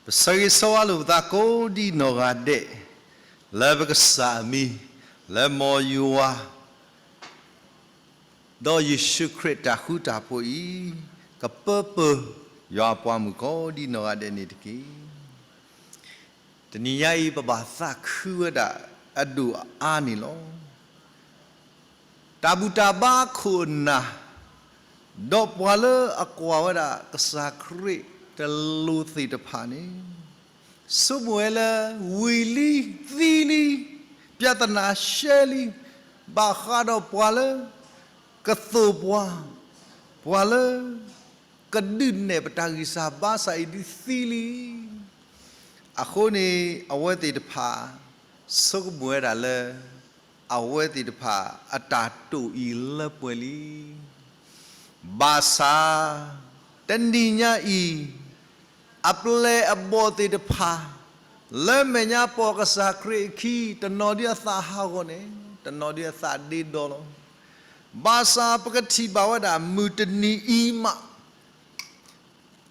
ပဆၢဂ့ၤဆၢဝါလိာ်ပသးကိးဒံနီၢ်ဂၤဒဲး, လၢပကစၢ်အမံၤ, လၢမ်ယွၤ ဒီးယ့ၣ်ၡူးခရံာ်တၢ်ဃူတၢ်ဖိးအံၤ, ကပၢပၢၢ်ယွၤအပှၤမုၣ်ကိးဒံနီၢ်ဂၤဒဲးန့ၣ်တက့ၢ်. တနံၤညါအံၤ ပဘၣ်သးခုဝဲဒၣ်အဒိၣ်အအါန့ၣ်လီၤ. တၢ်ဘူၣ်တၢ်ဘါခိၣ်အနၢ်, ဒီးပှၤလၢအကွၢ်ဝဲဒၣ်ကစၢ်ခရံာ်တလိၤသ့ၣ်တဖၣ်န့ၣ်, ဆိကမိၣ်ဝဲလၢ ဝံၤလံ, သံလံ, ပြဿနာရှဲလံ, ဘၣ်ဃးဒီးပှၤလၢကသိၣ်ပှၤ, ပှၤလၢကဒုးနဲၣ်ပတၢ်ဂံၢ်စၢ်ဘါစၢ်အံၤဒုးသံလံ. အဃိန့ၣ် အဝဲသ့ၣ်တဖၣ် ဆိကမိၣ်ဝဲဒၣ်လၢ အဝဲသ့ၣ်တဖၣ်အတၢ်တိာ်အံၤလၢပှဲၤလံ. ဘၣ်ဆၣ် တနံၤညါအံၤ အပျဲၢ်အဘီၣ်သ့ၣ်တဖၣ် လၢမဲာ်ညါပိာ်ကစၢ်ခရံာ်အခံ တနီၤဒုးအသးဟးဂီၤန့ၣ်, တနီၤဒုးအသးဒ့ဒီလီၤ. ဘၣ်ဆၣ်ပကထံၣ်ဘၣ်ဝဲဒၣ် မုၢ်တနံၤအံၤမး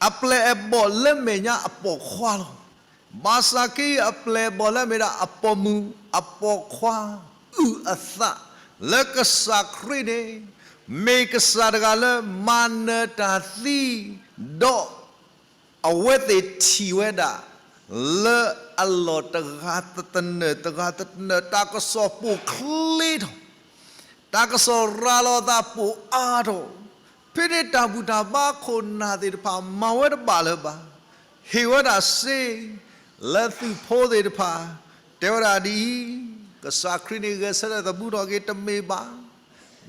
အပျဲၢ်အဘီၣ်လၢမဲာ်ညါအပိာ်ခွါလီၤ. ဘၣ်ဆၣ်က့ အပျဲၢ်အဘီၣ်လၢအမ့ၢ်ဒၣ်အပိာ်မုၣ် အပိာ်ခွါ အုၣ်အသးလၢကစၢ်ခရံာ်န့ၣ် မ့ၢ်ကစၢ်တဂၤလၢမၤနၢၤတၢ်သံ, ဒီး အဝဲသ့ၣ်ထံၣ်ဝဲဒၣ် လၢအလီၢ်တဂၤတနၢၤ တဂၤတနၢၤ တၢ်ကစီၣ်ပိာ်ချ့ထီၣ်, တၢ်ကစီၣ်ရၤလီၤအသးပိာ်အါထီၣ်, ဖဲန့ၣ်တၢ်ဘူၣ်တၢ်ဘါခိၣ်နၢ်သ့ၣ်တဖၣ် မၤဝဲတဘၣ်လၢၤဘၣ်, ဟ့ၣ်ဝဲဒၣ်စ့ လၢသုးဖိသ့ၣ်တဖၣ် တဲဝဲဒၣ်ဒ်အံၤ, ကစၢ်ခရံာ်န့ၣ်ဂဲၤဆၢထၢၣ်သမူထီၣ်က့ၤတမ့ၢ်ဘၣ်.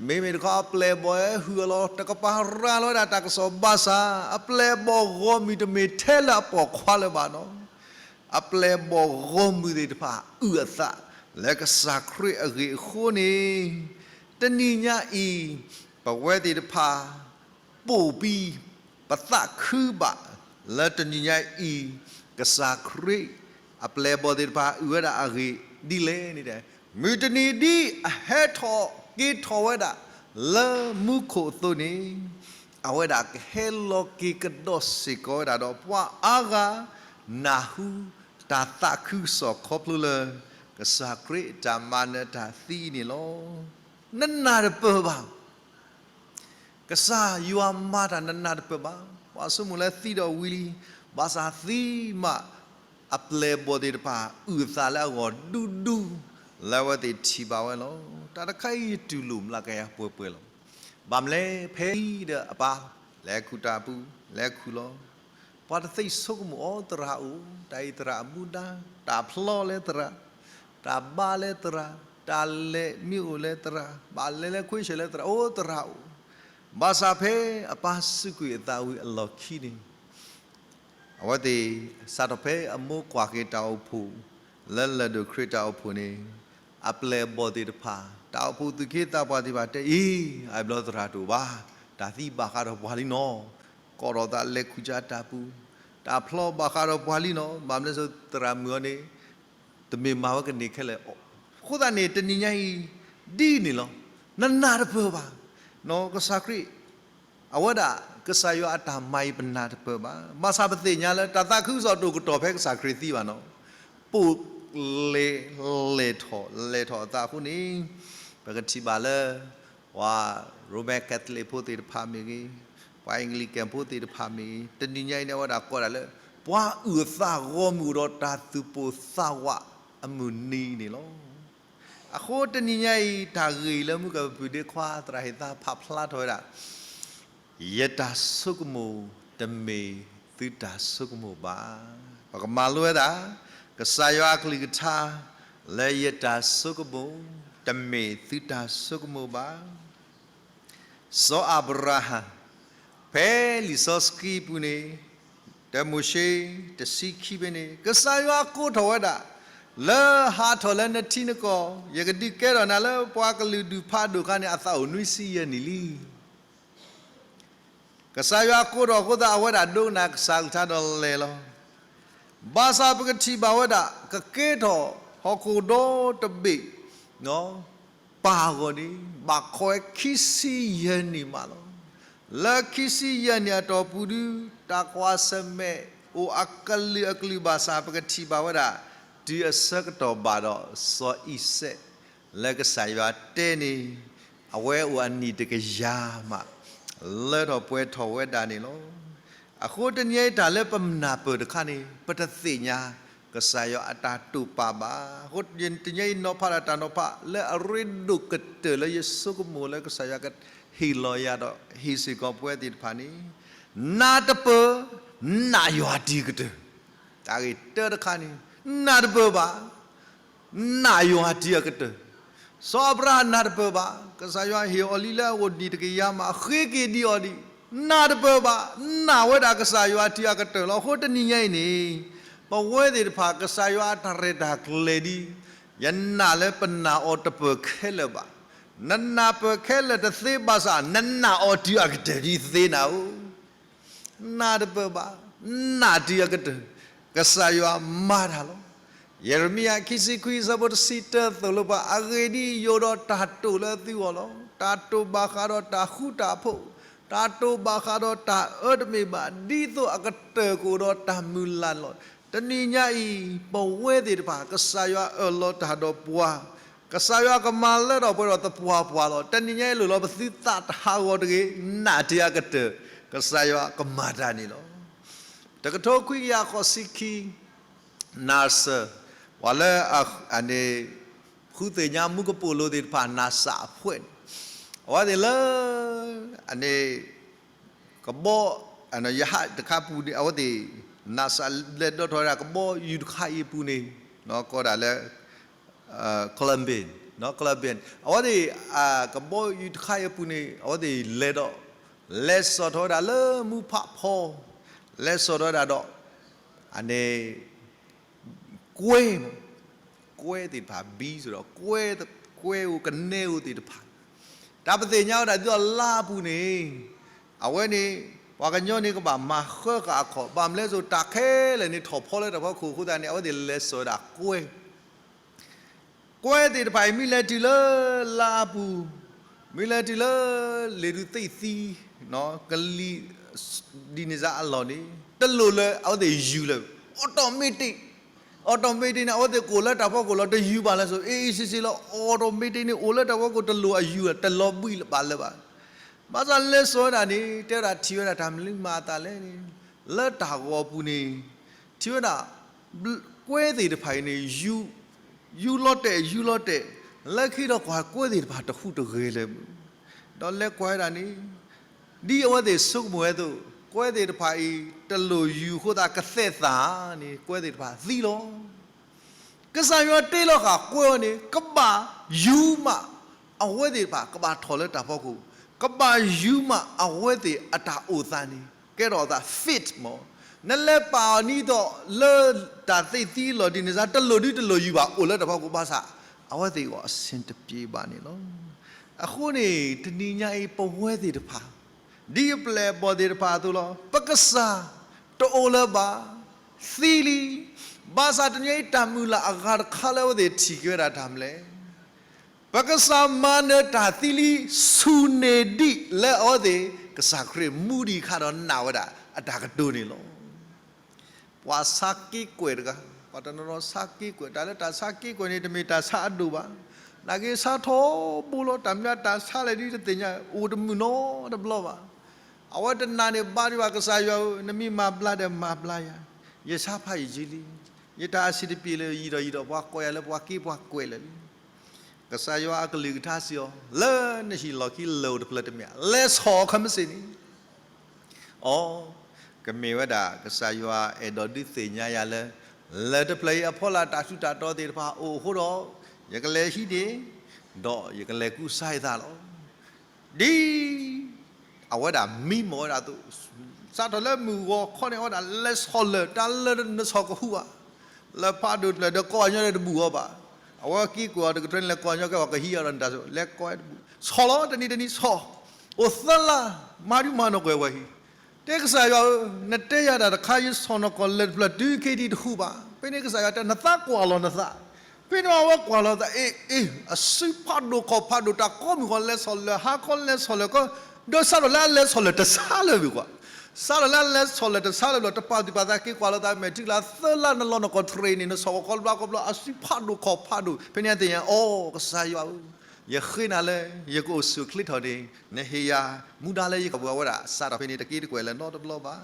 မ့မ့ၢ်တခီအပျဲၢ်အဘီၣ်ဟဲဟုၣ်အလီၤ တကပၤရၤလီၤဝဲဒၣ်တၢ်ကစီၣ်ဘၣ်ဆၣ် အပျဲၢ်အဘီၣ်ဂီၢ်မုၢ်တမ့ၢ်ထဲလၢအပိာ်ခွါလၢၤဘၣ်နီၤ. အပျဲၢ်အဘီၣ်ဂီၢ်မုၢ်သ့ၣ်တဖၣ် အုၣ်အသးလၢကစၢ်ခရံာ်အဂ့ၢ်အဃိန့ၣ်, တနံၤညါအံၤ ပဝဲသ့ၣ်တဖၣ် ပိာ်ဘံ ပသးခုဘၣ် လၢတနံၤညါအံၤ ကစၢ်ခရံာ် အပျဲၢ်အဘီၣ်သ့ၣ်တဖၣ် အုၣ်ဝဲဒၣ်အဂ့ၢ်ဒ်လဲၣ်န့ၣ်, မုၢ်တနံၤဒ်အဟဲထီၣ်က့ၤထီၣ်ဝဲဒၣ် လၢမူခိၣ်အသိးန့ၣ်, အဝဲဒၣ်ကဟဲလီၤက့ၤကဒီးစ့ၢ်ကီးဝဲဒၣ်ဒီး ပှၤအါဂၤ နၢ်ဟူတၢ်သးခုကစီၣ်ခီဖျိလၢ ကစၢ်ခရံာ်အတၢ်မၤနၢၤတၢ်သံအံၤန့ၣ်လီၤ. နနၢ်တပၢၢ်ဘၣ် ကစၢ်ယွၤမၤတၢ်နနၢ်တပၢၢ်ဘၣ်. ပှၤဆိကမိၣ်လၢသံဒီးဝံၤလံ, ဘၣ်ဆၣ်သံမး အပျဲၢ်အဘီၣ်သ့ၣ်တဖၣ် အုၣ်အသးလၢအဂီၢ်ဒူဒူ လၢအဝဲသ့ၣ်ထံၣ်ဘၣ်ဝဲလီၤ. တၢ်တခါအံၤယတူၢ်လိာ်မျးကယၤပှဲၤပှဲၤလီၤ. ဘၣ်မနုၤလဲၣ် ဖဲအံၤဒီးအပၢ် လဲၤခူၣ်တၢ်ပူၤ လဲၤခူၣ်လီၤ. ပှၤတသ့ၣ်ဆိကမိၣ်အီၤ သရၣ်အိၣ်, တၢ်အံၤသရၣ်အမူဒါ, တၢ်ဖျီလၢသရၣ်, တၢ်ဘါလၢသရၣ်, တၢ်လဲၤမ့ၢ်အိၣ်လၢသရၣ်, ဘၣ်လဲၤလၢခွ့ဆၢၣ်လၢသရၣ်, အိၣ်သရၣ်အိၣ်. ဘၣ်ဆၣ်ဖဲအပၢ်စူးကွံာ်အသးဝံၤအလီၢ်ခံန့ၣ် အဝဲသ့ၣ် စးထီၣ်ဖဲအမိၢ်ကွၢ်က့ၤတၢ်အိၣ်ဖှိၣ် လၢလၢၢ်ဒိၣ်ခရံာ်တၢ်အိၣ်ဖှိၣ်န့ၣ်, အပျဲၢ်အဘီၣ်သ့ၣ်တဖၣ် တၢ်အိၣ်ဖှိၣ်သူၣ်က့သးပှၢ်သ့ၣ်တဖၣ်တဲအံၤ, အဘျီသရၣ်တအိၣ်ဘၣ်, တၢ်သံဘၣ်ဃးဒီးပှၤလံနီၤ, ကိးထီၣ်သးလဲၤခူၣ်ကၠၢတၢ်ပူၤ, တၢ်ဖျီဘၣ်ဃးဒီးပှၤလံနီၤ, ဘၣ်မနုၤလဲၣ် သရၣ်မုၣ်အီၤန့ၣ် တမ့ၢ်မၤဝဲကန့ၢ်ခဲလၢာ်. အဃိသတးန့ၣ် တနံၤညါအံၤ ဒ်န့ၣ်လီၤ. နနၢ်တပၢၢ်ဘၣ်. ကစၢ်ခရံာ် အဝဲဒၣ် ကစၢ်ယွၤအတၢ်မၤအံၤပနၢ်တပၢၢ်ဘၣ်. ဘၣ်ဆၣ်ပသ့ၣ်ညါလၢ တၢ်သးခုကစီၣ်တအိၣ်ကတီၢ်ဖဲကစၢ်ခရံာ်သံဘၣ်နီၤ. ပိာ်လဲၤ လဲၤထီၣ်လဲၤထီၣ်အသးအဃိန့ၣ်, ပကထံၣ်ဘၣ်လၢ ပှၤ Roman Catholic ဖိသ့ၣ်တဖၣ်မ့ၢ်ဂ့ၤ, ပှၤ Anglican ဖိသ့ၣ်တဖၣ်မ့ၢ်ဂ့ၤ, တနံၤညါအံၤန့ၣ် အဝဲဒၣ်ကိးဒၣ်လၢ ပှၤအုၣ်အသးဂီၢ်မုၢ်အိၣ်ဒီးတၢ်သူၣ်ပိၢ်သးဝးအမုၢ်နံၤန့ၣ်လီၤ. အဃိတနံၤညါအံၤ တၢ်ဂ့ၢ်လၢမူကပူၤဒ့ခွါ သရၣ်ဟ့ၣ်သးဖးဖျါထီၣ်ဝဲဒၣ်, ယတၢ်ဆိကမိၣ်တမ့ၢ်သုတၢ်ဆိကမိၣ်ဘၣ်. ပကမၤလိဝဲဒၣ် ကစၢ်ယွၤအကလုၢ်ကထါ လၢယတၢ်ဆိကမိၣ် တမ့ၢ်သုတၢ်ဆိကမိၣ်ဘၣ်. စီၤအၤဘြၤဟၣ် ဖဲလံာ်စီဆှံပူၤန့ၣ်, တၢမိၤၡ့ တဆံခံဖဲန့ၣ် ကစၢ်ယွၤကိးထီၣ်ဝဲဒၣ်, လၢဟးထီၣ်လၢနထံနကီၢ်, ယကဒုးကဲထီၣ်နၤလၢပှၤကလုာ်ဒူၣ်ဖးဒိၣ်အခါန့ၣ် အသးအိၣ်နွံဆံယဲၢ်နံၣ်လံ. ကစၢ်ယွၤကိးထီၣ်အဃိသတး အဝဲဒၣ်ဒိကနၣ်ကစၢ်ကလုၢ်ကထါဒီးလဲၤလီၤ. ဘၣ်ဆၣ်ပကထံၣ်ဘၣ်ဝဲဒၣ် ကကဲထီၣ်ဟီၣ်ခိၣ်ဒီတဘ့ၣ် ပၢ်အဂီၢ်န့ၣ် ဘၣ်ခိးဝဲခံဆံယဲၢ်နံၣ်မးလီၤ. လၢခံဆံယဲၢ်နံၣ်အတီၢ်ပူၤဒု တၢ်ကွၢ်ဆၢၣ်မဲာ် အိၣ်အကလုာ်အကလုာ်ဘၣ်ဆၣ် ပကထံၣ်ဘၣ်ဝဲဒၣ် တုၤအဆၢကတီၢ်ဘၣ်ဒီးစီၤအံၤစဲး လၢကစၢ်ယွၤတဲန့ၣ် အဝဲအိၣ်အနံၣ်တကယၤမး လၢထီၣ်ပှဲၤထီၣ်ဝဲဒၣ်န့ၣ်လီၤ. အဃိတနံၤအံၤတၢ်လၢပနၢ်ပၢၢ်တခါန့ၣ် ပတသ့ၣ်ညါ ကစၢ်ယွၤအတၢ်တိာ်ပာ်ဘၣ်. အဃိတနံၤအံၤနီၤဖးဒၣ်တၢ်နီၤဖး လၢအရ့ဒိၣ်ကတၢၢ်လၢယဆိကမိၣ်လၢကစၢ်ယွၤကဟ့ၣ်လီၤယၤဒီးဟ့ၣ်စ့ၢ်ကီးပဝဲသ့ၣ်တဖၣ်န့ၣ် နၢ်တပၢၢ် နာ်ယွၤတံၤအကတၢၢ်. တၢ်ဂ့ၢ်တၢတခါန့ၣ် နၢ်တပၢၢ်ဘၣ် နာ်ယွၤတံၤအကတၢၢ်. စီၤအၤဘြၤဟၣ်နၢ်တပၢၢ်ဘၣ် ကစၢ်ယွၤဟ့ၣ်အီၤလံလၢအအိၣ်နံၣ်တကယၤမး ဃ့က့ၤဒံးအီၤဒံး နၢ်တပၢၢ်ဘၣ် နာ်ဝဲဒၣ်ကစၢ်ယွၤတံၤအကတၢၢ်လီၤ. အဃိတနံၤညါအံၤန့ၣ် ပဝဲသ့ၣ်တဖၣ် ကစၢ်ယွၤအတၢ်ရဲၣ်တၢ်ကျဲၤဒ် ယနာ်လၢပနာ်အီၤတပၢၢ်ခဲလၢာ်ဘၣ်. နနာ်ပၢၢ်ခဲလၢာ်တသ့ဘၣ်ဆၣ် နနာ်အီၤတံၤအကတၢၢ်ဒ်သ့နၤဧၢ နၢ်တပၢၢ်ဘၣ် နာ်တံၤအကတၢၢ် ကစၢ်ယွၤမၤတၢ်လီၤ. ယရမံယၤခံဆံခွံ အဆၢဖိတဆံတၢ သိၣ်လိပှၤ အဂ့ၢ်ဒ်အံၤ, ယိာ်ဒီးတၢ်တိာ်လၢသုဂီၢ်လီၤ. တၢ်တိာ်ဘၣ်ဃးဒီးတၢ်ဃူတၢ်ဖိး, တၢ်တိာ်ဘၣ်ဃးဒီးတၢ်အၢတမ့ၢ်ဘၣ်, ဒ်သိးအကတၢၢ်ကအိၣ်ဒီးတၢ်မုၢ်လၢ်လီၤ. တနံၤညါအံၤ ပဝဲသ့ၣ်တဖၣ် ကစၢ်ယွၤအၢၣ်လီၤတၢ်ဒီးပှၤ ကစၢ်ယွၤကမၤလၢထီၣ်ပှဲၤထီၣ်သပှၢ်ပှၢ်လီၤ. တနံၤညါအံၤ လိၣ်လီၤပသုသးတဟးဂီၤတဂ့ၤ, နာ်တံၤအကတၢၢ် ကစၢ်ယွၤကမၤတၢ်န့ၣ်လီၤ. တကထိခွံကယၤဃိးဆံခံ နၤစၢၤ, ပှၤလၢအန့ၣ် ဃုသ့ၣ်ညါမူကပိာ်လိၤသ့ၣ်တဖၣ် နၤစၢၤအဖှဲးန့ၣ်, အဝဲသ့ၣ်လၢ အန့ၣ် ကဘီ ရဟတ်တခါပူၤန့ၣ် အဝဲသ့ၣ် နၤစၢၤလဲၤဒီးထီၣ်ဝဲဒၣ် ကဘီယူၤတခါအံၤအပူၤန့ၣ် ကိးဒၣ်လၢ Columbine, Columbine အဝဲသ့ၣ် ကဘီယူၤတခါအံၤအပူၤန့ၣ် အဝဲသ့ၣ်လဲၤဒီး လဲၤစိာ်ထီၣ်ဝဲဒၣ်လၢမူဖးဖီ, လဲၤစိာ်ထီၣ်ဝဲဒၣ်ဒီး အန့ၣ် ကွဲ ကွဲသ့ၣ်တဖၣ် ဘံ ဆိုဒီး ကွဲဧိၤကနဲဧိၤသ့ၣ်တဖၣ်, တၢ်ပသ့ၣ်ညါဝဲဒၣ်ဒ်သိးလါအပူၤန့ၣ်, အဝဲန့ၣ် ပှၤကညီန့ၣ်ကဘၣ်မၤဃၢဃာ်အခီၣ်, ဘၣ်မနုၤလဲၣ်စိၤ တၢ်ခဲလၢာ်န့ၣ်ထီၣ်ဖီလၢတၢ်ဖီခိၣ်အဃိသတးန့ၣ် အဝဲသ့ၣ်လဲၤစိာ်ဝဲဒၣ်ကွဲ ကွဲသ့ၣ်တဖၣ်အံၤ မ့ၢ်လဲၤတုၤလၢလါအပူၤ, မ့ၢ်လဲၤတုၤလၢ လ့ၣ်ဒူသ့ၣ်သံ ကလံၤ ဒ်န့ၣ်စ့ၢ်အလီၢ်န့ၣ် တလိၣ်လၢအဝဲသ့ၣ်ယူၤလၢၤ, automatic, automatic န့ၣ် အဝဲသ့ၣ်ကအိၣ်လၢတၢ်ဖီခိၣ်လီၤ. တယူၤဘၣ်လၢၤစိၤ အ့ၣ်အ့ၣ်ဆ့ဆ့လီၤ. automatic န့ၣ် အိၣ်လၢတၢ်ဖီခိၣ် တလိၣ်အယူၤ တလီၤဘှံးဘၣ်လၢၤဘၣ်. ဘၣ်ဆၣ်လဲၤစိာ်ဝဲဒၣ်န့ၣ် တဲဝဲဒၣ်ထံၣ်ဝဲဒၣ်တၢ်မနုၤမၤအသးလဲၣ်န့ၣ် လၢတၢ်ဂီၤပူၤန့ၣ် ထံၣ်ဝဲဒၣ် ကွဲသ့ၣ်တဖၣ်အံၤန့ၣ် ယူၤလီၤတဲာ် ယူၤလီၤတဲာ်, လၢခံဒီးကွၢ်ကွဲသ့ၣ်တဖၣ်တဟူးတဂဲၤလၢၤ, ဒီးလဲၤကွၢ်ဝဲဒၣ်န့ၣ် ဒ်အဝဲသ့ၣ်ဆိကမိၣ်ဝဲအသိး ကွဲသ့ၣ်တဖၣ်အံၤ တလိၣ်ယူၤအဃိသတး ကသဲးသးန့ၣ် ကွဲသ့ၣ်တဖၣ်သံလီၤ. ကစၢ်ယွၤတ့လီၤဃာ်ကွဲအီၤန့ၣ် ကဘၣ်ယူၤမး အဝဲသ့ၣ်တဖၣ် ကဘၣ်ထီၣ်လၢတၢ်ဖီခိၣ်, ကဘၣ်ယူၤမး အဝဲသ့ၣ်အတၢ်အိၣ်သးန့ၣ် ကဲထီၣ်အသး fit မး, နလဲၤပာ်အီၤနံၤဒီး လၢတၢ်သ့ၣ်သံအလီၢ်ဒ်န့ၣ်စ့ၢ် တလိၣ်ဒုတလိၣ်ယူၤဘၣ် အိၣ်လၢတၢ်ဖီခိၣ် ဘၣ်ဆၣ် အဝဲသ့ၣ်အဂီၢ် အဆင်တပြေဘၣ်န့ၣ်လီၤ. အဃိန့ၣ် တနံၤညါအံၤ ပဝဲသ့ၣ်တဖၣ် ဒ်အပျဲၢ်အဘီၣ်သ့ၣ်တဖၣ်အသိးလီၤ. ပကစၢ် တအိၣ်လၢၤဘၣ်, သံလံ. ဘၣ်ဆၣ်တနံၤအံၤ တၢ်မုၢ်လၢ်အဂၤတခါလၢအဝဲသ့ၣ်ထံၣ်က့ၤဝဲဒၣ်တၢ်မနုၤလဲၣ်, ပကစၢ်မၤနၢၤတၢ်သံလံ ဆူၣ်န့ၢ်ဒံးလၢအဝဲသ့ၣ် ကစၢ်ခရံာ်မူဒံးအခါဒီးနာ်ဝဲဒၣ်အတၢ်ကတိၤန့ၣ်လီၤ. ပှၤဆါက့ကွဲၢ်တဂၤ, ပှၤတနီၤနီၤဆါက့ကွဲၢ်, တၢ်လၢတၢ်ဆါက့ကွဲၢ်န့ၣ် တမ့ၢ်တၢ်ဆါအဒိၣ်ဘၣ်. နာ်က့ဆါထီဘိလီၤ, တၢ်မနုၤတၢ်ဆါလဲၣ်ဒ်တသ့ၣ်ညါ, အိၣ်တမုာ်နီတဘျီဘၣ်. အဝဲတနာ်န့ၣ်ဘါဒံးဘၣ် ကစၢ်ယွၤဧၢ, နမ့ၢ်မၤဘျါဒီးမၤဘျါယၤ, ယဆါဖးယံာ်လံ, ယတၢ်အဆင်တပြေလၢၤ, ယံာ်ဒီးယံာ်ဒီးပှၤကိးယၤလၢပှၤက့ပှၤကွဲၢ်လၢာ်လံ. ကစၢ်ယွၤအကလုၢ်ကထါစံးအီၤ, လၢနဟံၣ်လီၢ်ခံလၢာ်အိၣ်တဖျၢၣ်တမ့ၢ်ဧါ, လဲၤဆီၣ်အခါမ့ၢ်စ့ၢ်န့ၣ် အီ, ကမ့ၢ်ဝဲဒၣ် ကစၢ်ယွၤအဲၣ်ဒိးဒုးသ့ၣ်ညါယၤလၢ လၢၢ်တဖျၢၣ်အံၤအဖီလာ် တၢ်ထူးတၢ်တီၤသ့ၣ်တဖၣ်အိၣ်အဃိဒီး ယကလဲၤဟံးန့ၢ် ဒီးယကလဲၤကူစါယသးလီၤ. ဒ်အဝဲဒၣ်မံမီၢ်ဝဲဒၣ်အသိး, စးထီၣ်လၢမုၢ်ဂီၤခီန့ၣ် အဝဲဒၣ်လဲၤဆီၣ်လၢာ် တၢ်လၢာ်တဆီၣ်ကဟူးဘၣ်. လၢဖးဒိၣ်တဖျၢၣ်ဒီး ကိးအညီဒီးတဘူၣ်အီၤဘၣ်. အဝဲက့ၤကွဲးအီၤတကတၢၢ်န့ၣ် လဲၤကိးအညီကဲဝဲကဟံးအီၤဒီးနတၢ်ဆိ, လဲၤကိးတဘူၣ်, ဆီၣ်လီၤ တနံၤတနံၤဆီၣ်, အိၣ်သၢလါ, မၤဒုးမၤနီၢ်ကွဲးဝဲဟံၣ် တဲကစၢ်ယွၤဧၢ, နတဲယၤတၢ်တခါ ယဆီၣ်နီၢ်ကီၢ်လၢာ်တဖျၢၣ်တုၤခဲအံၤတဟူးဘၣ်. ဖဲန့ၣ်ကစၢ်ယွၤတဲ နသးကွၢ်လီၤနသး, ဖဲန့ၣ်အဝဲကွၢ်လီၤသး အ့ၣ်အ့ၣ် အစုဖးဒိၣ်ခီၣ်ဖးဒိၣ် တၢ်ကိးမုၢ်ဂီၤလဲၤဆီၣ်လၢာ် ဟါခီလဲၤဆီၣ်လၢာ်ကီ, ဒီးစးထီၣ်လၢအလဲၤဆီၣ်လၢာ်တဆါလၢာ်ဝံၤကွၢ် စးထီၣ်လၢအလဲၤဆီၣ်လၢၤတဆါလၢၤဘျီ တပာ်သူၣ်ပာ်သးက့ၤကွၢ်လိာ်သးမဲာ်ထံကလၤ သၢလါနလီၤနကီၢ် training န့ၣ် နဆီၣ်ကီးကီးဘျါကီးဘျါ အစုဖးဒိၣ်ခီၣ်ဖးဒိၣ် ဖဲန့ၣ်သ့ၣ်ညါ အိ ကစၢ်ယွၤဧၢ, ယဃ့နၤလၢ ယကအိၣ်ဆူၣ်အိၣ်ချ့ထီၣ်န့ၣ် နဟ့ၣ်ယၤ မူဒါလၢယကပှဲၤဝဲဒၣ် စးထီၣ်ဖဲန့ၣ် တက့ၤတကွဲၢ်လၢၤနီတဘျီဘၣ်.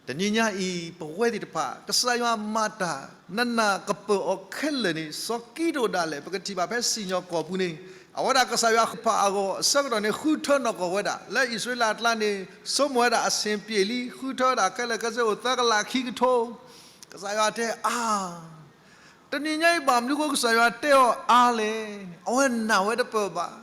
တနံၤညါအံၤ ပဝဲသ့ၣ်တဖၣ် ကစၢ်ယွၤမၤတၢ် နနၢ်ကပၢၢ်အီၤခဲလၢာ်န့ၣ် စီၤကံဒိၣ်ဒၣ်လဲာ် ပကထံၣ်ဘၣ်ဖဲစံၣ်ညီၣ်ကွီၢ်ပူၤန့ၣ် အဝဲဒၣ်ကစၢ်ယွၤဃုထၢအဂီၢ် အဆၢကတီၢ်န့ၣ် ဃုထၢနီၢ်ကီၢ်ဝဲဒၣ် လၢအံၣ်စရ့လးအကျါန့ၣ် ဆိကမိၣ်ဝဲဒၣ်အဆ့ၣ်ပျ့ၤလံ ဃုထၢဝဲဒၣ်ခဲလၢာ်ခဲဆ့အိၣ်သၢကလးခံကထိ ကစၢ်ယွၤတဲအါ တနံၤညါအံၤဘၣ်မနုၤဃိကစၢ်ယွၤတဲအီၤအါလဲၣ်, အဝဲနာ်ဝဲတပၢၢ်ဘၣ်.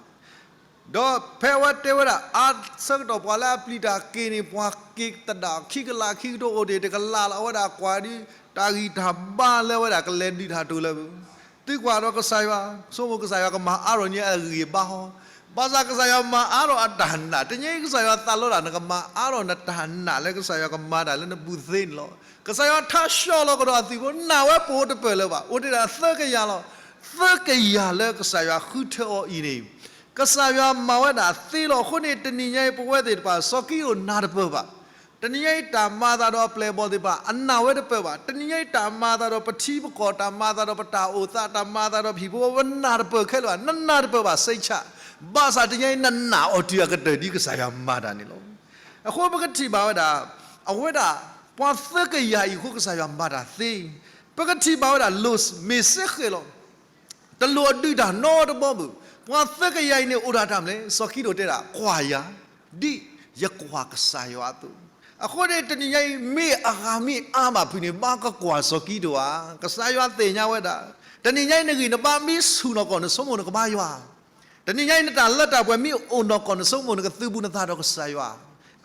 ဒီးဖဲအဝဲတဲဝဲဒၣ်အါဆၢကတီၢ် ပှၤလၢအပျံၤတၢ်က့ၤန့ၣ် ပှၤက့ၤသဒၣ်ခံကလးခံကထိအိၣ်ဒံး တကလးလီၤ အဝဲဒၣ်ကွၢ်ဒံး တၢ်ဂံၢ်တၢ်ဘါလၢအဝဲဒၣ်ကလဲၤဒုးတၢ်တိၤလၢၤဘၣ်. သုကွၢ်ဒီးကစၢ်ယွၤ ဆိကမိၣ်ကစၢ်ယွၤကမၤအါထီၣ်န့ၢ်အဂံၢ်အဘါဟီ, ဘၣ်ဆၣ်ကစၢ်ယွၤမၤအါထီၣ်အတၢ်နာ် တနံၤညါအံၤကစၢ်ယွၤသးလီဒၣ် နကမၤအါထီၣ်နတၢ်နာ်လၢကစၢ်ယွၤကမၤတၢ်လၢနဘူးသ့န့ၣ်လီၤ. ကစၢ်ယွၤထါဆှီလီၤကဒီးအသုးဖိ နာ်ဝဲပအိၣ်တပၢၢ်လၢၤဘၣ်, အိၣ်တ့ၢ်ဒၣ်သၢကယၤလီၤ. သၢကယၤလၢကစၢ်ယွၤဃုထၢအီၤအံၤန့ၣ် ကစၢ်ယွၤမၤဝဲဒၣ်သ့လီၤ. အဃိန့ၣ် တနံၤညါအံၤပဝဲသ့ၣ်တဖၣ် စီၤကံဒိၣ်နၢ်တပၢၢ်ဘၣ်. တနံၤညါအံၤတၢ်မၤအသးဒီးအပျဲၢ်အဘီၣ်သ့ၣ်တဖၣ် အနာ်ဝဲတပၢၢ်ဘၣ်. တနံၤညါအံၤတၢ်မၤအသးဒီးပထံပကီၢ် တၢ်မၤအသးဒီးပတၢ်အိၣ်သး တၢ်မၤအသးဒီးပဟံၣ်ဖိ ပနာ်တပၢၢ်ခဲလၢာ်ဘၣ်. နနာ်တပၢၢ်ဘၣ် စိတ်ချ, ဘၣ်ဆၣ်တနံၤညါအံၤနနာ်အီၤတုၤအကတၢၢ်ဒ်ကစၢ်ယွၤမၤတၢ်န့ၣ်လီၤ. အဃိပကထံၣ်ဘၣ်ဝဲဒၣ် အဝဲဒၣ် ပှၤသၢကယၤအံၤအဃိကစၢ်ယွၤမၤတၢ်သ့, ပကထံၣ်ဘၣ်ဝဲဒၣ် Lot မ့ၢ်စ့ၢ်ကီးလီၤ. တလိၣ်အဒုးတၢ်နီတဘီဘၣ်. ပှၤသၢကယၤအံၤန့ၣ် အိၣ်ဒၣ်တၢ်မနုၤလဲၣ်, စီၤကံဒိၣ်တဲဒၣ် ကွၢ်ယၤ ဒ်ယကွၢ်ကစၢ်ယွၤအသိး. အဃိန့ၣ် တနံၤညါအံၤ မ့ၢ်အဂၤမ့ၢ်အါဘၣ်ဖုးန့ၣ် ဘၣ်ကကွၢ်စီၤကံဒိၣ်ဧါ. ကစၢ်ယွၤသ့ၣ်ညါဝဲဒၣ်. တနံၤညါအံၤ နဂံၢ်နဘါမ့ၢ်ဆူၣ်နီၢ်ကီၢ် နဆိကမိၣ်နကဘါယွၤ တနံၤညါအံၤ နတၢ်လၢတၢ်ပှဲၤမ့ၢ်အိၣ်နီၢ်ကီၢ် နဆိကမိၣ်နကသုးဘူးနသးဒီးကစၢ်ယွၤ.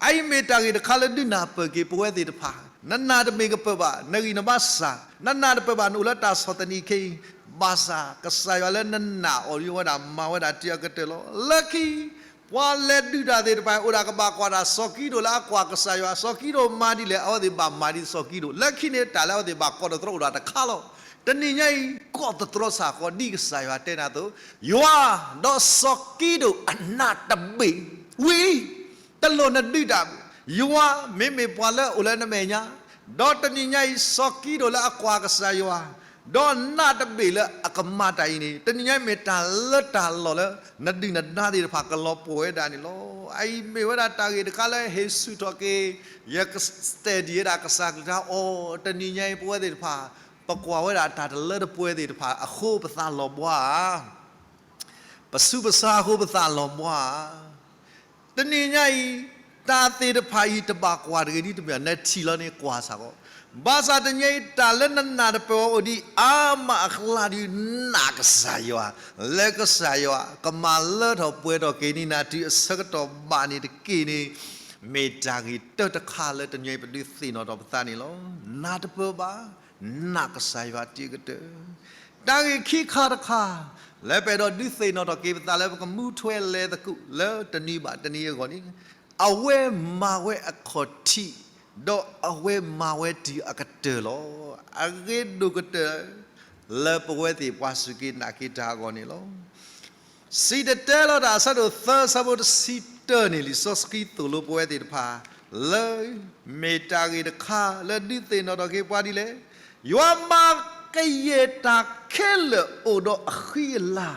အအံၤမ့ၢ်တၢ်ဂ့ၢ်တခါလၢဒုးနၢ်ပၢၢ်က့ၤပဝဲသ့ၣ်တဖၣ်, နနာ်တမ့ၢ်ကပၢၢ်ဘၣ်, နဂံၢ်နဘါစၢ်, နနာ်တပၢၢ်ဘၣ် နအိၣ်လၢတၢ်ဆီၣ်သနံးခဲအံၤ, ဘၣ်ဆၣ် ကစၢ်ယွၤလၢနနာ်အီၤဒ်ဝဲဒၣ်မၤဝဲဒၣ်တုၤအကတၢၢ်လီၤ. လၢခံ ပှၤလဲၤဒုးတၢ်သ့ၣ်တဖၣ် အိၣ်ဒၣ်ကဘၣ်ကွၢ်တၢ် စီၤကံဒိၣ်လၢအကွၢ်ကစၢ်ယွၤ, စီၤကံဒိၣ်မၤဒ်လဲၣ် အဝဲသ့ၣ်ဘၣ်မၤဒ်စီၤကံဒိၣ်, လၢခံန့ၣ် တၢ်လၢအဝဲသ့ၣ်ဘၣ်ကိးသတြီၤအိၣ်ဒၣ်တခါလီၤ. တနံၤညါအံၤ ကိးသတြီၤစ့ၢ်ကီးဒ်ကစၢ်ယွၤတဲနၤအသိး, ယွၤ ဒီးစီၤကံဒိၣ်အနၢ်တဘ့ၣ်ဝံၤ တလိၣ်နဒုးတၢ်ဘၣ်. ယွၤမ့မ့ၢ်ပှၤလၢအအိၣ်လၢနမဲာ်ညါ, ဒီးတနံၤညါအံၤ စီၤကံဒိၣ်လၢအကွၢ်ကစၢ်ယွၤ, ဒီးနၢ်တဘ့ၣ်လၢအကမၤတၢ်အံၤန့ၣ် တနံၤညါအံၤမ့ၢ်တၢ်လၢတၢ်လီၢ်လၢ နဒုၣ်နဒါသ့ၣ်တဖၣ်ကလီၤပှီၢ်ဝဲဒၣ်န့ၣ်လီၤ. အအံၤမ့ၢ်ဝဲဒၣ်တၢ်ဂ့ၢ်တခါလၢဟ့ၣ်ဆူၣ်ထီၣ်က့ၤ ယက study ဝဲဒၣ်ကစၢ်ကလုၢ်ကထါအီၤ, တနံၤညါအံၤပဝဲသ့ၣ်တဖၣ် ပကွၢ်ဝဲဒၣ်တၢ်တလၢတပှဲၤသ့ၣ်တဖၣ်အဃိပသးလီၤဘှါဧါ, ပဆူးပဆါအဃိပသးလီၤဘှါဧါ. တနံၤညါအံၤ တၢ်သ့ၣ်တဖၣ်အံၤတဘၣ်ကွၢ်တဂ့ၤဒ်တမ့ၢ် နထံၣ်လီၤန့ၣ်ကွၢ်စ့ၢ်ကီး, ဘၣ်ဆၣ်တနံၤညါအံၤ တၢ်လၢနနာ်တပၢၢ်အီၤအိၣ်ဒံးအါမးအကျါဒုး နာ်ကစၢ်ယွၤ, လၢကစၢ်ယွၤကမၤလၢထီၣ်ပှဲၤထီၣ်က့ၤန့ၢ်နၤတုၤအဆၢကတီၢ်ဘၣ်န့ၣ်တက့ၢ်န့ၣ် မ့ၢ်တၢ်ဂ့ၢ်တၢတခါလၢတနံၤညါအံၤပဒုးသ့ၣ်နီၣ်ထီၣ်ပသးန့ၣ်လီၤ. နာ်တပၢၢ်ဘၣ်, နာ်ကစၢ်ယွၤတုၤအကတၢၢ်. တၢ်ဂ့ၢ်ခံခါတခါ လၢပအဲၣ်ဒိးဒုးသ့ၣ်နီၣ်ထီၣ်က့ၤပသးလၢပကမူထွဲလဲၤသကိးလၢတနံၤဘၣ်တနံၤအဂီၢ်န့ၣ်, အဝဲမၤဝဲအခီၣ်ထံး, ဒီးအဝဲမၤဝဲတုၤအကတၢၢ်လီၤ. အဂ့ၢ်ဒိၣ်ကတၢၢ် လၢပဝဲသ့ၣ်ပှၤစူၢ်က့ၤနာ်က့ၤတၢ်အဂီၢ်န့ၣ်လီၤ. စံၣ်တဲၤတဲလီၤတၢ်အဆၢဒိၣ်သၢအဆၢဖိတဆံတၢန့ၣ် လံာ်စီဆှံသိၣ်လိပဝဲသ့ၣ်တဖၣ် လၢ မ့ၢ်တၢ်ဂ့ၢ်တခါလၢဒုးသ့ၣ်နီၣ်ထီၣ်က့ၤပှၤဒ်လဲၣ်, ယွၤမၤကယဲၢ်တၢ်ခဲလၢာ်အိၣ်ဒီးအဃံအလၤ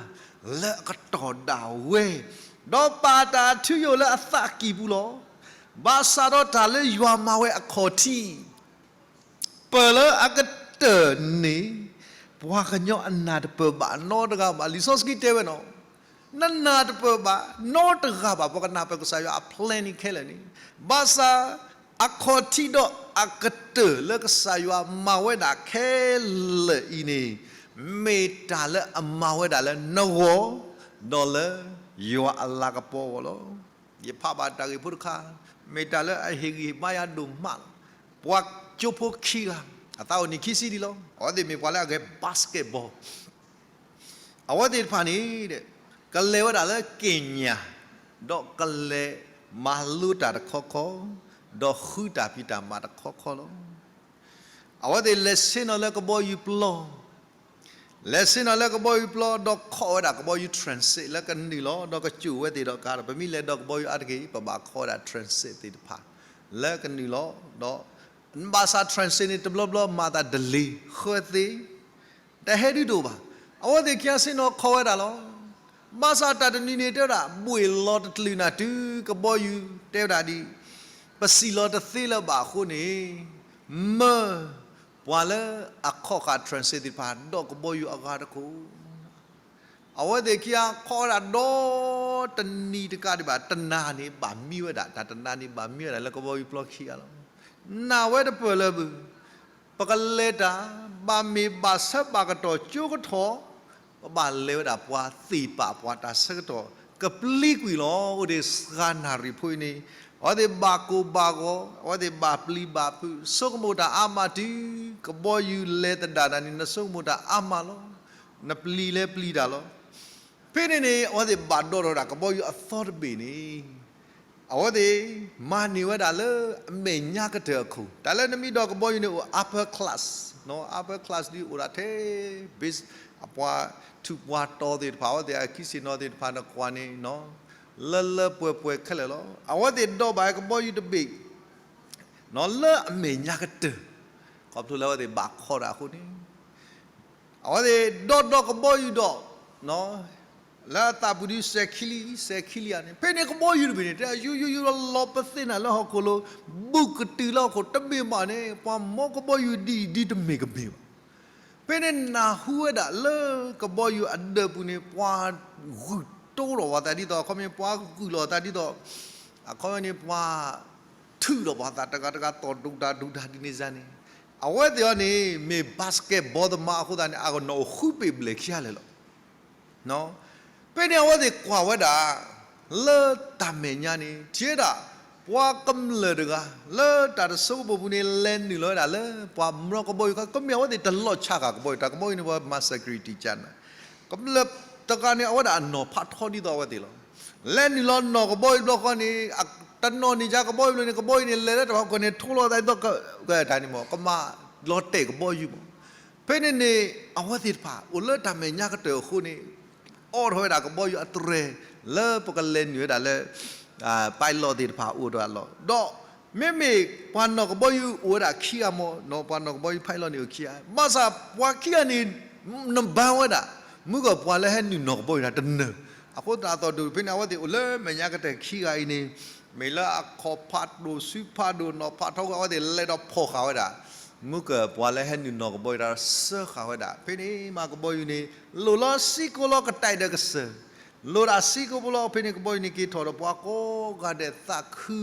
လၢအကတီၢ်ဒၣ်ဝဲ, ဒီးပာ်တၢ်အထူအယိာ်လၢအသးကံၢ်ပူၤလီၤ. ဘၣ်ဆၣ်ဒီးတၢ်လၢယွၤမၤဝဲအခီၣ်ထံး ပၢၢ်လၢအကတၢၢ်န့ၣ် ပှၤကညီအနာ်တပၢၢ်ဘၣ်နီတဂၤဘၣ်. လံာ်စီဆှံတဲဝဲနီၤ, နနာ်တပၢၢ်ဘၣ်နီတဂၤဘၣ် ပှၤကနၢ်ပၢၢ်ကစၢ်ယွၤအ plan န့ၣ်ခဲလၢာ်န့ၣ်, ဘၣ်ဆၣ် အခီၣ်ထံးဒီးအကတၢၢ်လၢကစၢ်ယွၤမၤဝဲဒၣ်ခဲလၢာ်အံၤန့ၣ် မ့ၢ်တၢ်လၢအမၤဝဲဒၣ်လၢနဂီၢ် ဒီးလၢယွၤအလၤကပီၤအဂီၢ်လီၤ. ယဖးဘၣ်တၢ်ဂ့ၢ်ဖိတခါ, မ့ၢ်တၢ်လၢအဟ့ၣ်ဂံၢ်ဟ့ၣ်ဘါယၤဒိၣ်မးလီၤ. ပှၤကၠိဖိခံဂၤ, အသးအိၣ်နံၣ်ခံဆံဒံးလီၤ. အဝဲသ့ၣ်မ့ၢ်ပှၤလၢအဂဲၤ basketball, အဝဲသ့ၣ်တဖၣ်န့ၣ် ကလဲၤဝဲဒၣ်လၢက့ၣ်ညၣ်, ဒီးကလဲၤမၤလိတၢ်တခီခီ, ဒီးဃုတၢ်ဖံးတၢ်မၤတခီခီလီၤ. အဝဲသ့ၣ်လဲၤဆ့ၣ်နီၤလၢကဘီယူၤပျီ လဲၤဆ့ၣ်နီၤလၢကဘီယူၤပျီ ဒီးခိးဝဲဒၣ်ကဘီယူၤ transit လၢကနုာ်လီၤ ဒီးကစူၣ်ဝဲသ့ၣ်ဒီးကါဒီး ပမ့ၢ်လဲၤဒီးကဘီယူၤအါတက့ၢ် ပဘၣ်ခိးဝဲဒၣ် transit သ့ၣ်တဖၣ် လၢကနုာ်လီၤ, ဒီးဘၣ်ဆၣ် transit န့ၣ် တဘျီဘျီမၤသး delay ဃၢသ့, တဟဲဒုးတအိၣ်ဘၣ်. အဝဲသ့ၣ်ခံဂၤဆ့ၣ်နီၤခိးဝဲဒၣ်လီၤ. ဘၣ်ဆၣ်တၢ်တနံၤန့ၣ် တဲဝဲဒၣ် ဘှ့ၣ်လီၤတချုးနၤတုၤကဘီယူၤ တဲဝဲဒၣ်ဒ် ပစံၣ်လီၤတသ့လၢၤဘၣ်အဃိန့ၣ်, မၢပှၤလၢအခီၣ်ဃာ် transit သ့ၣ်တဖၣ် ဒီးကဘီယူၤအဂၤတခိၣ် အဝဲသ့ၣ်ခံဂၤခိးဝဲဒၣ်ဒီတနံၤတကးဒံးဘၣ် တနၤန့ၣ်ဘၣ်မံဝဲဒၣ်, တၢ်တနၤန့ၣ်ဘၣ်မံဝဲဒၣ်လၢကဘီယူၤပျီခံဂၤလီၤ. နာ်ဝဲတပၢၢ်လၢၤဘၣ်, ပကလဲၤတၢ် ဘၣ်မ့ၢ်ဘၣ်ဆၢဘၣ်ကတီၢ်ကၠိကထီၣ်, ပဘၣ်လဲၤဝဲဒၣ်ပှၤသ့ၣ်ပာ်ပှၤတၢ်ဆၢကတီၢ် ကပျံၤကွံာ်လီၤ. အိၣ်ဒံးစှၤနၣ်ရံၣ်ဖိအံၤန့ၣ် အဝဲသ့ၣ်ဘၣ်ကိၢ်ဘၣ်ဂီၤ, အဝဲသ့ၣ်ဘၣ်ပျံၤဘၣ်ဖုး, ဆိကမိၣ်တၢ်အါမးတုၤ ကဘီယူၤလဲၤသဒၣ်နၤန့ၣ် နဆိကမိၣ်တၢ်အါမးလီၤ. နပျံၤလဲၤပျံၤတၢ်လီၤ. ဖဲန့ၣ်န့ၣ် အဝဲသ့ၣ်ဘၣ်ဒိးထီၣ်ဝဲဒၣ်ကဘီယူၤအသီတဘ့ၣ်န့ၣ်, အဝဲသ့ၣ်မၤန့ၢ်ဝဲဒၣ်လၢအမဲာ်ညါကတၢၢ်အခိၣ်, တၢ်လၢနမ့ၢ်ဒိးကဘီယူၤန့ၣ်အိၣ် upper class, upper class ဒ်အိၣ်ဒၣ်ထဲ ဘ့ၣ် အပှၤထူးပှၤတီၤသ့ၣ်တဖၣ် အဝဲသ့ၣ်အခံဆ့ၣ်နီၤသ့ၣ်တဖၣ်နကွၢ်န့ၣ် လၢလၢပှဲၤပှဲၤခဲလၢာ်လီၤ. အဝဲသ့ၣ်ဒိးဘၣ်ကဘီယူၤတဘ့ၣ် လၢအမဲာ်ညါကတၢၢ်, ခီဖျိလၢအဝဲသ့ၣ်ဘၣ်ခိးတၢ်အဃိန့ၣ် အဝဲသ့ၣ်ဒိးဒိးကဘီယူၤဒီး လၢအသးပူၤဒ်စဲးခံလံ, စဲးခံလံဧါန့ၣ်, ဖဲန့ၣ်ကဘီယူၤတဘ့ၣ်န့ၣ် တဲယူယူယူလီၤလီၤပသ့ၣ်နၤလၢဟီၣ်ခိၣ်လိၤ, ဘူးကတုၤလၢဟီၣ်ခိၣ်တဘ့ၣ်ဘၣ်န့ၣ် ပှၤမီကဘီယူၤဒ်အံၤဒ်တမ့ၢ်ကမ့ၢ်ဘၣ်. ဖဲန့ၣ်နၢ်ဟူဝဲဒၣ်လၢကဘီယူၤအဒၢးပူၤန့ၣ် ပှၤဂုာ်တိလီၤပှၤသးဒ်သိး အခီပညီပှၤဂုာ်လီၤသးဒ်သိး အခီပညီန့ၣ်ပှၤ ထုးလီၤပှၤသးတဂၤတဂၤ သီၣ်ဒူတၢ်ဒူတၢ်ဒ်န့ၣ်န့ၣ်, အဝဲသ့ၣ်အံၤန့ၣ် မ့ၢ် basketball သမားအဃိသတးန့ၣ် အကနီၣ်အိၣ်ဃုပ့ၤဘျဲၣ်ခံဂၤလၢာ်လီၤ. ဖဲန့ၣ်အဝဲသ့ၣ်ကွၢ်ဝဲဒၣ် လၢတၢ်မဲာ်ညါန့ၣ် ထံၣ်ဝဲဒၣ် ပှၤကမျၢၢ်တဂၤ လၢတၢ်တဆိကမိၣ်ပူၤန့ၣ် လဲၤနုာ်လီၤဝဲဒၣ်လၢ ပှၤမီကဘီယူၤခီ ကမ့ၢ်အဝဲသ့ၣ်တလီၤဆါဃာ်ကဘီယူၤ တၢ်ကဘီယူၤန့ၣ် ပှၤမၤ security ကနၤ ကမျၢၢ်တဂၤန့ၣ် အဝဲဒၣ်အနီၢ်ဖးထီဒ်သိးအဝဲသ့ၣ်လီၤ. လဲၤနုာ်လီၤနီၢ်ကဘီယူၤတဘျီဃီန့ၣ် တနီၣ်န့ၢ်ကဘီယူၤဘျီန့ၣ် ကဘီယူၤန့ၣ် လဲၤလၢတၢ်ဖီခိၣ်န့ၣ် ထိလီၤသးဒ်သိး တၢ်န့ၣ်မ့ၢ် ကမၤလီၤတဲာ်ကဘီယူၤမး. ဖဲန့ၣ်န့ၣ် အဝဲသ့ၣ်တဖၣ် အိၣ်လၢတၢ်မဲာ်ညါကတၢၢ်အဃိန့ၣ် အိးထီၣ်ဝဲဒၣ်ကဘီယူၤအတြဲၤ လၢပကလဲၤနုာ်ဝဲဒၣ်လၢ pilot သ့ၣ်တဖၣ်အိၣ်ဒီးအလီၢ် ဒီးမ့မ့ၢ်ပှၤနီၢ်ကဘီယူၤအိၣ်ဝဲဒၣ်ခံဂၤမး ပှၤနီၢ်ကဘီယူၤ pilot န့ၣ်အိၣ်ခံဂၤ ဘၣ်ဆၣ်ပှၤခံဂၤန့ၣ် နဘါဝဲဒၣ် မုၢ်ကီၢ်ပှၤလၢဟဲနုာ်နီၢ်ကဘီယူၤတၢ်တနၢၤ အဃိသတးဒီးဖဲန့ၣ် အဝဲသ့ၣ်အိၣ်လၢမဲာ်ညါကတၢၢ်ခံဂၤအံၤန့ၣ် မ့ၢ်လၢအခီၣ်ဖးဒိၣ်စုဖးဒိၣ်နီၢ်ဖးထီကီၢ် အဝဲသ့ၣ်လဲၤဒီးဖီၣ်ဃာ်ဝဲဒၣ် မုၢ်ကီၢ်ပှၤလၢဟဲနုာ်နီၢ်ကဘီယူၤတၢ်စၢဃာ်ဝဲဒၣ် ဖဲန့ၣ်မးကဘီယူၤန့ၣ် လိၣ်လီၤစံကိလိာ်ကတဲာ်ဒီးကစၢၢ် လိၣ်ဒၣ်စံကိဖိလီၤ ဖဲန့ၣ်ကဘီယူၤန့ၣ်က့ၤထီၣ်ဒီးပှၤကိးဂၤဒဲးသးခု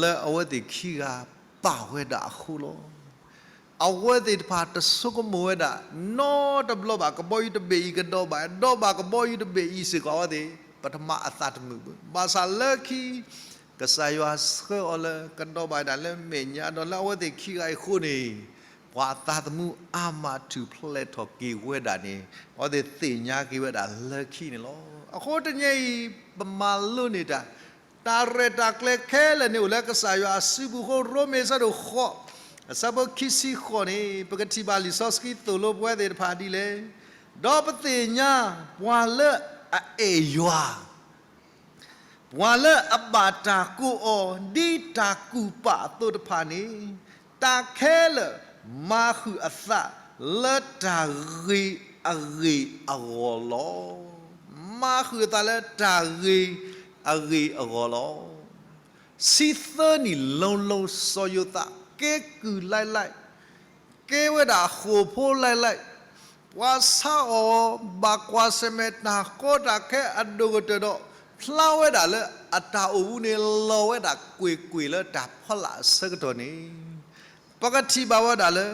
လၢအဝဲသ့ၣ်ခံဂၤပာ်ဝဲဒၣ်အဃိလီၤ. အဝဲသ့ၣ်တဖၣ်တဆိကမိၣ်ဝဲဒၣ် နီတဘျီဘၣ် ကဘီယူၤတဘ့ၣ်အံၤကဒီးဘၣ် ဒီးဘၣ်ကဘီယူၤတဘ့ၣ်အံၤစ့ၢ်ကီး အဝဲသ့ၣ် ပထမအသးတမုာ်ဘၣ် ဘၣ်ဆၣ်လၢခံ ကစၢ်ယွၤဆှၢအီၤလၢကဒီးဘၣ်ဒၣ်လၢမဲာ်ညါ ဒီးလၢအဝဲသ့ၣ်ခံဂၤအံၤအဃိန့ၣ် ပှၤအသးသမူအါမးထူၣ်ဖျဲးထီၣ်က့ၤဝဲဒၣ်န့ၣ် အဝဲသ့ၣ်သ့ၣ်ညါက့ၤဝဲဒၣ်လၢခံန့ၣ်လီၤ. အဃိတနံၤအံၤ ပမၤလိန့ၢ်တၢ် တၢ်ရဲၣ်တၢ်ကျဲၤခဲလၢာ်န့ၣ် အိၣ်လၢကစၢ်ယွၤအစုပူၤအဃိ ရိမ့ၤအဆၢဒိၣ်ဃိး အဆၢဖိခံဆံဃိးန့ၣ် ပကထံၣ်ဘၣ်လံာ်စီဆှံသိၣ်လိပဝဲသ့ၣ်တဖၣ်ဒ်လဲၣ်. ဒီးပသ့ၣ်ညါ ပှၤလၢအအဲၣ်ယွၤ ပှၤလၢအဘၣ်တၢ်ကိးအီၤ ဒ်တၢ်ကူၣ်ပာ်အသိးတဖၣ်န့ၣ် တၢ်ခဲလၢာ်မၤဃုာ်အသး လၢတၢ်ဂ့ၤအဂ့ၢ်အဂီၢ်လီၤ. မၤဃုာ်အသးလၢတၢ်ဂ့ၤအဂ့ၢ်အဂီၢ်လီၤ. ဆံသၢနံၣ်လၢလၢစီၤယိၤသး ကဲကုၢ်လၢ်လၢ် ကဲဝဲဒၣ်ဃိာ်ဖိလၢ်လၢ်, ပှၤဆါအီၤ ဘၣ်ကွၢ်ဆၢၣ်မဲာ်တၢ်ကီတၢ်ခဲအဒိၣ်ကတၢၢ်ဒီး ဖျါဝဲဒၣ်လၢအတၢ်အိၣ်မူန့ၣ် လီၤဝဲဒၣ်ကွ့ၢ်ကွ့ၢ်လၢတၢ်ဖီလာ်အဆၢကတီၢ်န့ၣ် ပကထံၣ်ဘၣ်ဝဲဒၣ်လၢ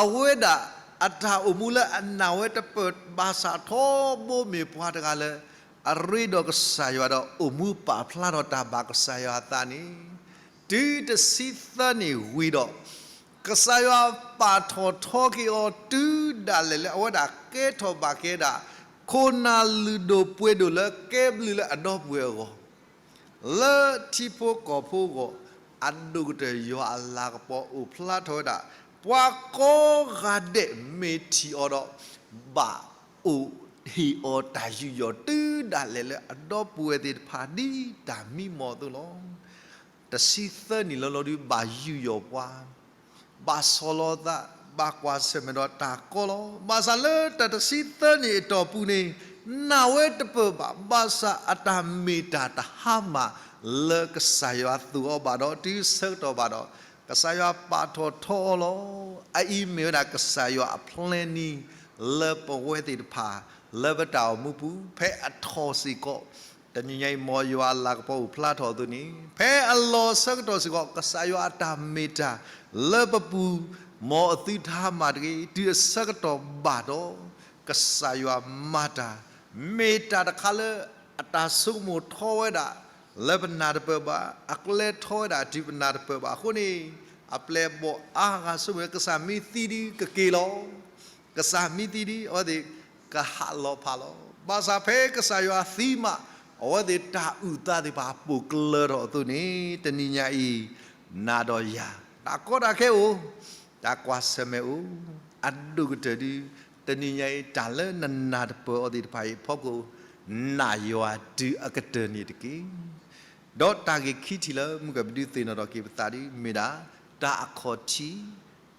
အဝဲဒၣ်အတၢ်အိၣ်မူလၢအနာ်ဝဲတပၢၢ်ဘၣ်ဆၣ်ထီဘိမ့ၢ်ပှၤတဂၤလၢ အရ့ဒီးကစၢ်ယွၤဒီးအိၣ်မူပာ်ဖျါထီၣ်တၢ်ဘၣ်ကစၢ်ယွၤအသးန့ၣ် တုၤတဆံသၢနံၣ်ဝံၤဒီး ကစၢ်ယွၤပာ်ထီၣ်ထီက့ၤအီၤတုၤဒၣ်လဲာ်လၢအဝဲဒၣ်ကဲထီၣ်ဘၣ်က့ၤဒၣ် ခိၣ်နၢ်လုၢ်ဒိၣ်ပှ့ၤဒိၣ်လၢကဲဘျုးလၢအဒီပုၢ်ဝဲၢ်အဂီၢ် လၢထံဖိကီၢ်ဖိအဂီၢ် အဒိၣ်ကတၢၢ်ယွၤအလၤကပီၤအိၣ်ဖျါထီၣ်ဝဲဒၣ် ပှၤကိးဂၤဒဲးမ့ၢ်ထံၣ်အီၤဒီး ဘၣ်အိၣ်ဟ့ၣ်အီၤတၢ်ယူးယီၣ်တုၤဒၣ်လဲာ်လၢအဒီပုၢ်ဝဲၢ်သ့ၣ်တဖၣ်ဒ်တၢ်မံမီၢ်အသိးလီၤ. တဆံသၢနံၣ်လၢလီၤဒုး ဘၣ်ယူးယီၣ်ပှၤ, ဘၣ်ဆီၣ်လီၤသး, ဘၣ်ကွၢ်ဆၢၣ်မဲာ်ဒီးတၢ်ကီလီၤ. ဘၣ်ဆၣ်လၢတၢ်တဆံသၢနံၣ်အတီၢ်ပူၤန့ၣ်, နာ်ဝဲတပၢၢ်ဘၣ်, ဘၣ်ဆၣ်အတၢ်မ့ၢ်တၢ်တဟါမၢ်လၢကစၢ်ယွၤသူၣ်အီၤဘၣ်ဒီး တုၤဆၢကတီၢ်ဘၣ်ဒီး, ကစၢ်ယွၤပာ်ထီၣ်ထီအီၤလီၤ. အအံၤမ့ၢ်ဝဲဒၣ်ကစၢ်ယွၤအ plan လၢပဝဲသ့ၣ်တဖၣ် လၢပတၢ်အိၣ်မူပူၤ ဖဲအထီၣ်စ့ၢ်ကီး, တနံၤညါအံၤ မ်ယွၤအလၤကပီၤအိၣ်ဖျါထီၣ်အသိးန့ၣ်, ဖဲအလီၢ်ဆၢကတီၢ်စ့ၢ်ကီး ကစၢ်ယွၤအတၢ်မ့ၢ်တၢ်လၢပပူၤ, မ်အသုတဟါမၢ်တဂ့ၤ, တုၤအဆၢကတီၢ်ဘၣ်ဒီး, ကစၢ်ယွၤမၤတၢ်, မ့ၢ်တၢ်တခါလၢအတၢ်ဆိကမိၣ်ထီဝဲဒၣ် လၢပနၢ်တပၢၢ်ဘၣ်, အကျဲထီဝဲဒၣ်တုၤပနၢ်တပၢၢ်ဘၣ်အဃိန့ၣ်, အပျဲၢ်အဘီၣ်အါဂၤဆိကမိၣ် ကစၢ်မ့ၢ်သံဒုးကက့ၤလီၤ. ကစၢ်မ့ၢ်သံဒုး အဝဲသ့ၣ်ကဟးလီၤဖးလီၤ. ဘၣ်ဆၣ်ဖဲကစၢ်ယွၤသံမး, အဝဲသ့ၣ်တၢ်အုၣ်သးသ့ၣ်တဖၣ်ပိာ်ကျၢၤထီၣ်အသိးန့ၣ်, တနံၤညါအံၤ, နၤဒီးယၤ, တၢ်ကီတၢ်ခဲအိၣ်, တၢ်ကွၢ်ဆၢၣ်မဲာ်အိၣ်, အဒိၣ်ကတၢၢ်ဒုး, တနံၤညါအံၤ တၢ်လၢနနၢ်တပၢၢ်အီၤသ့ၣ်တဖၣ်အံၤအဖီခိၣ်, နာ်ယွၤတုၤအကတၢၢ်န့ၣ်တက့ၢ်. ဒီးတၢ်ဂ့ၢ်ခံထံၣ်လၢမုၢ်ကပဒုးသ့ၣ်နီၣ်ထီၣ်က့ၤပသးဒ်မ့ၢ်ဒၣ်, တၢ်အခီၣ်ထံး,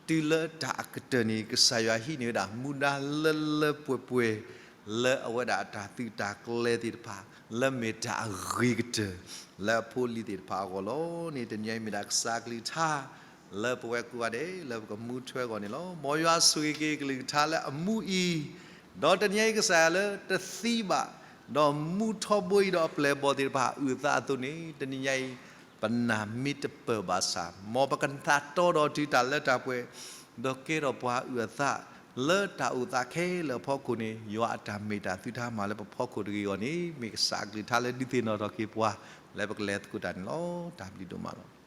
တုၤလၢတၢ်အကတၢၢ်န့ၣ် ကစၢ်ယွၤဟံးန့ၢ်ဝဲဒၣ်မူဒါလၢလၢပှဲၤပှဲၤ, လၢအဝဲဒၣ်အတၢ်သုးတၢ်ကျဲၤသ့ၣ်တဖၣ်, လၢမ့ၢ်တၢ်အဂ့ၤကတၢၢ်, လၢအဖိအလံၤသ့ၣ်တဖၣ်အဂီၢ်လီၤန့ၣ် တနံၤအံၤမ့ၢ်ဒၣ်ကစၢ်အကလုၢ်ကထါ လၢပဝဲကိးဂၤဒဲး လၢပကမူထွဲအဂီၢ်န့ၣ်လီၤ. မ်ယွၤဆိၣ်ဂ့ၤက့ၤကလုၢ်ကထါလၢအမူအံၤ, ဒီးတနံၤအံၤကစၢ်ယွၤလၢတသံဘၣ်, ဒီးမူထီဘိအံၤဒီးအပျဲၢ်အဘီၣ်သ့ၣ်တဖၣ်အုၣ်အသးအသိးန့ၣ် တနံၤညါအံၤ, ပနၢ်မ့ၢ်တပၢၢ်ဘၣ်ဆၣ်, မ်ပကသးတီဒီးတုၤတၢ်လၢတၢ်ပှဲၤ, ဒီးကဲထီၣ်ပှၤအုၣ်အသး, လၢတၢ်အိၣ်သးခဲလၢာ်အဖီခိၣ်န့ၣ် ယွၤအတၢ်မ့ၢ်တၢ်သုတဟါမၢ်လၢပဖီခိၣ်တဂ့ၤအဂီၢ်န့ၣ် မ့ၢ်ကစၢ်အကလုၢ်ကထါလၢဒုးသ့ၣ်နီၣ်ထီၣ်က့ၤပှၤ, လၢပကလဲၤသကိးတၢ်န့ၣ်လီၤ. တၢ်ဘျုးဒိၣ်မးလီၤ.